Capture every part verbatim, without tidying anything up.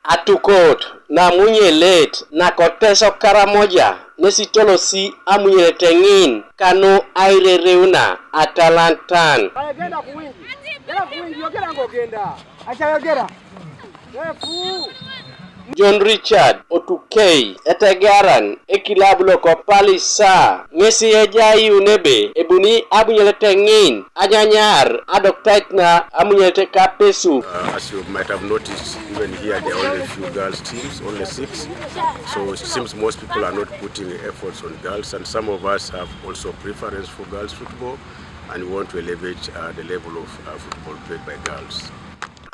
Atukot na amunyelet nako Teso Karamoja, nesi itolosi amunyelet ŋin kanu airereuna atalantan. Ayogenda kuwingi. Genda kuwingi, yogera ngogenda. Acha yogera. Refu. John Richard Otukei, etegearan ekilabu loko Palisa, ŋesi ejai ebe ebuni amunyelet ŋin anyanyar adoktait na amunyelet kapesu. Uh, as you might have noticed, even here there are only few girls teams, only six. So it seems most people are not putting efforts on girls, and some of us have also preference for girls football, and we want to elevate uh, the level of uh, football played by girls.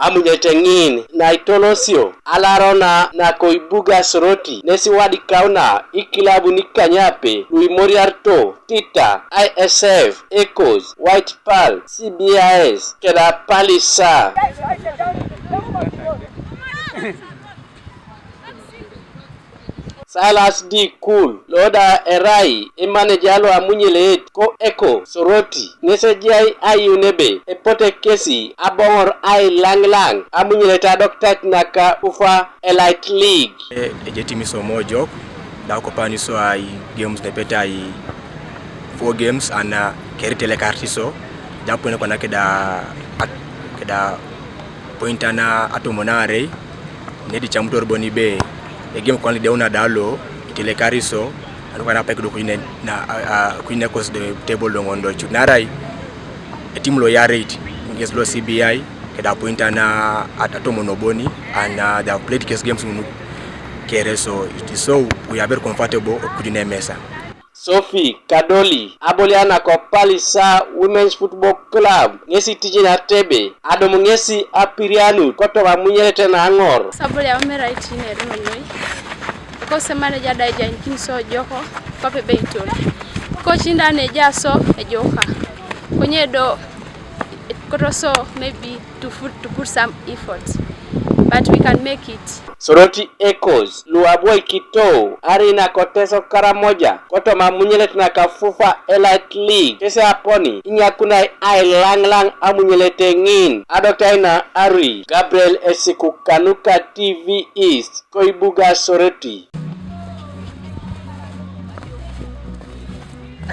Amunyelet ŋin na itolosio alarona nako Ibuga Soroti, nesi wadikauna ikilabu nikanyape luimoriarto Tita, I S F, Echoes, White Pearl, C B I S, keda Palisa. Silas D. Kul, lo da erai emaneja lo amunyelet ko Echo Soroti, ŋes ejai aiyuun ebe epote kesi aboŋor ailaŋlaŋ amunyelet adoktait naka FUFA Elite League. E, ejai timis omojok, da kopani so ai games nepeta ai four games ana keri telekartiso, da pone kona keda, keda point ana atomon arei, nedi camutor boni be, egame kwan lideuna dalo, itelekariso, anu kana pek do kujine na, a, a, kujine kos de table do ŋondo cut. Narai, etim lo yareit, ŋes lo C B I, keda point ana at-, atomon oboni, and uh, they have played case games unu kere, so it is so we are very comfortable kujine mesa. Sophie Kadoli, aboliana ko Palisa Women's Football Club, ŋesi tijin atebe, adomu ŋesi apirianut, kotoma amunyelet na aŋor. Saboli aumera itin erunonoi. Kose manager da ejaikin so ojoko, kope beiton. Kochinda neja so ejoka. Konye do, kotoso maybe to put, to put some effort. But we can make it. Soroti Echoes, lu abwoikito, arina ko Teso Karamoja, kotoma amunyelet naka FUFA Elite League, kesi aponi, inyakunai ailaŋlaŋ amunyelet ŋin, adoktaina ari, Gabriel Esiku kanuka T V East, ko Ibuga Soroti.